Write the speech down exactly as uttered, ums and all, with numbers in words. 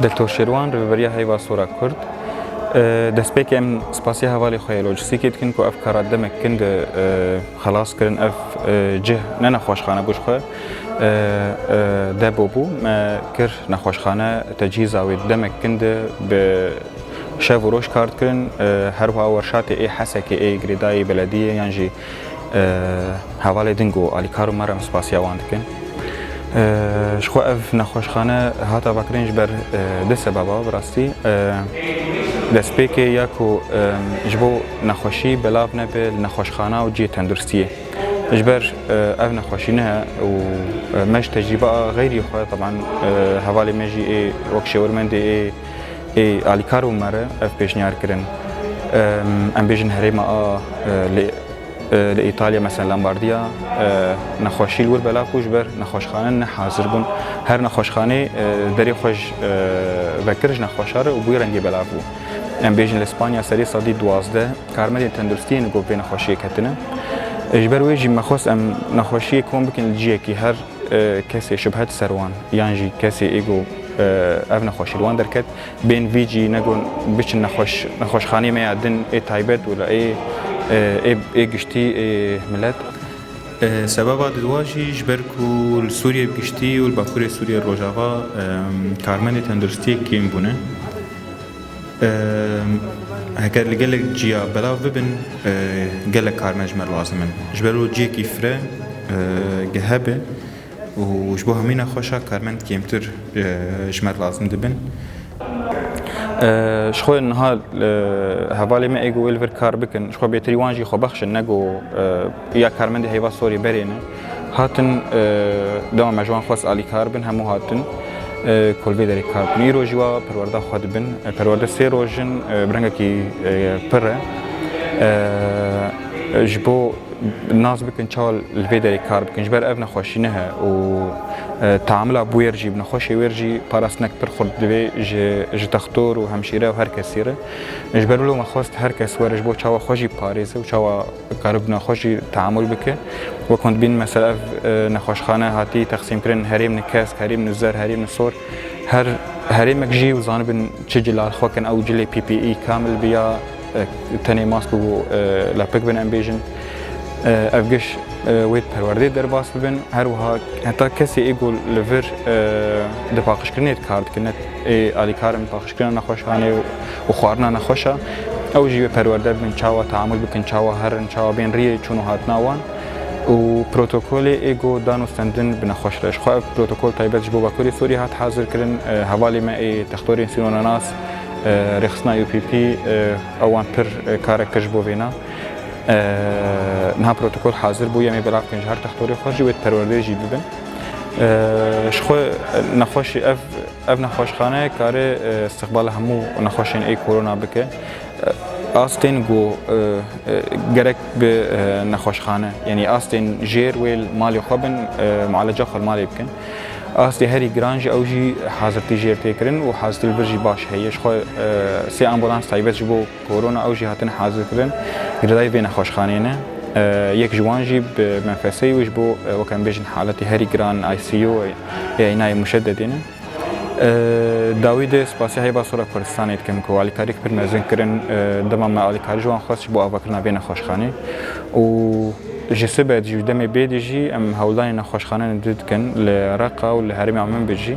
Doktor Şêrwan, Rêveberiya Heyva Sora Kurd. E, destpêkê em spasiya hevalê xwe yê lojistîkê dikin ku ev kara demek kin de, e, xelas kirin. Ev, e, cih ne nexweşxane bû ji xwe, e, e, depo bû. Me kir nexweşxane, tecihîza wê demek kin de bi şev û roj kar dikirin. E, her wiha werşatê ê Hesekê, ê girêdayî belediyê yan jî e, hevalê din ku alîkar û me re, em spasiya wan dikin. E, ji xwe ev nexweşxane hat avakirin ji ber, e, du sebeba, bi rastî. E, destpêkê ya ku, e, ji bo nexweşî belav nebe li nexweşxana û cihê tenduristiyê. Ji ber, e, ev nexweşî ne û, e, me ji tecrîba xeyrî xwe, teban, e, hevalê me jî ê wek şêwirmendê ê, ê alîkar bû me re ev pêşniyar kirin. E, em bêjin herêma A, e, li e, li Îtalya, mesela Lombardiya, e, nexweşî li wir belav bû, ji ber nexweşxane ne hazir bûn. Her nexweşxanê, e, derê xwe ji, e, vekir ji nexweşa re û bûyî rengê belav bû. Em bêjin li Spanya serê sedî duwazdeh karmendên tenduristiyê li gor vê nexweşiyê ketine. E, ji ber wê jî me xwest em nexweşiyê kom bikin li cihekî, her, e, kesê şibhet ser wan yan jî kesê ê ku, e, ev nexweşî li wan derket, bên vî cî, ne ku biçin nexweş-, nexweşxaneyê me ya din ê taybet û la ê, ê, ê, ê giştî ê milet. E, sebeba didwa jî ji ber ku li Sûriyê bi giştî û li Bakurê Sûriyê Rojava, e, karmendê tenduristiyê kêm bûne. E, heger li gelek ciya belav bibin, e, gelek karmend ji me lazim in. Ji ber wê cihekî fire, e, ge hebe. Û ji bo hemî nexweşa karmend kêmtir, e, ji me re lazim dibin. E, ji xwe niha, e, hevalê me ê ku wê li vir kar bikin, ji xwe bêtirî wan jî xwebexş in, ne ku, e, ya karmendê heyva sorê berê ne. Hatin, e, dema me ji wan xwest alîkar bin, hemû hatin, e, ku li vê derê kar bikin. Îro jî wa perwerda xwe dibin. E, perwerde sê roj in, e, bi rengekî, e, pir e. E, ji bo nas bikin çawa li vê derê kar bikin. Ji ber ev nexweşî ne he û, e, teamula bûyer jî bi nexweşê wêr jî parastinek pir xurt divê ji, ji textor û hemşîre û her kesî re. Ji ber wilo me xwest her kes were ji bo çawa xwe jî parêze û çawa karibûna xwe jî teamul bike. Wek hûn dibînin, mesela ev, e, nexweşxane hatî texsîmkirin herêmni kesk, herêmni zer, herêmni sor. Her herêmek jî û zanibin çi cila li xwe kin, ew cilê P P E kamil biya, e, tenê mask û, e, lepik bin, em bêjin. E, ev giş, e, wê di perwerdê derbas bibin. Her wiha heta kesê ê ku li vir, e, di paqijkirinê de kar dikin, ne ê alîkar in paqijkirina nexweşxanê û, û xwarina nexweşa, ew jî wê perwerde bibin, çawa teamul bikin, çawa herin, çawa bên riyê çûn û hatina wan. Û protokolê ê ku dan û stendin bi nexweş re. Ji xwe ev protokol taybet ji bo Bakurê Sûriyê hat hazir kirin. E, hevalê me ê textorên sînonanas, e, rêxistina U P P, e, ewan pir, e, karek kir ji bo vêna. E, niha protokol hazir bû, em ê belav bikin ji her textorê xwe jî wê perwerdê jî bibin. E, ji xwe nexweşî ev, ev nexweşxane kare, e, istiqbala hemû nexweşên ê korona bike. E, astên ku, e, e, gerek bi, e, nexweşxane, yanî astên jêr wê li malê xwe bin, e, mualeca xwe li malê bikin. Astê herî giran jî ew jî hazirtî jêr tê kirin û hazirtî li vir jî baş heye. Ji xwe, e, sê ambulans taybet ji bo korona ew jî hatin hazirkirin, girêdayî vê nexweşxaneyê ne. E, yek ji wan jî bi menfeseyê wî ji bo, e, wek em bêjin haletî herî giran, I C U, ê eynayê muşededê ne. E, dawî de spasiya Heyva Sora Kurdistanê dikim ku alîkarî pir mezin kirin, e, dema me alîkarî ji wan xwest ji bo avakirina vê nexweşxanê û ji sibê jî û demê bêdî jî em hewldanê nexweşxaneyên din dikin li Reqa û li herêma Minbicî.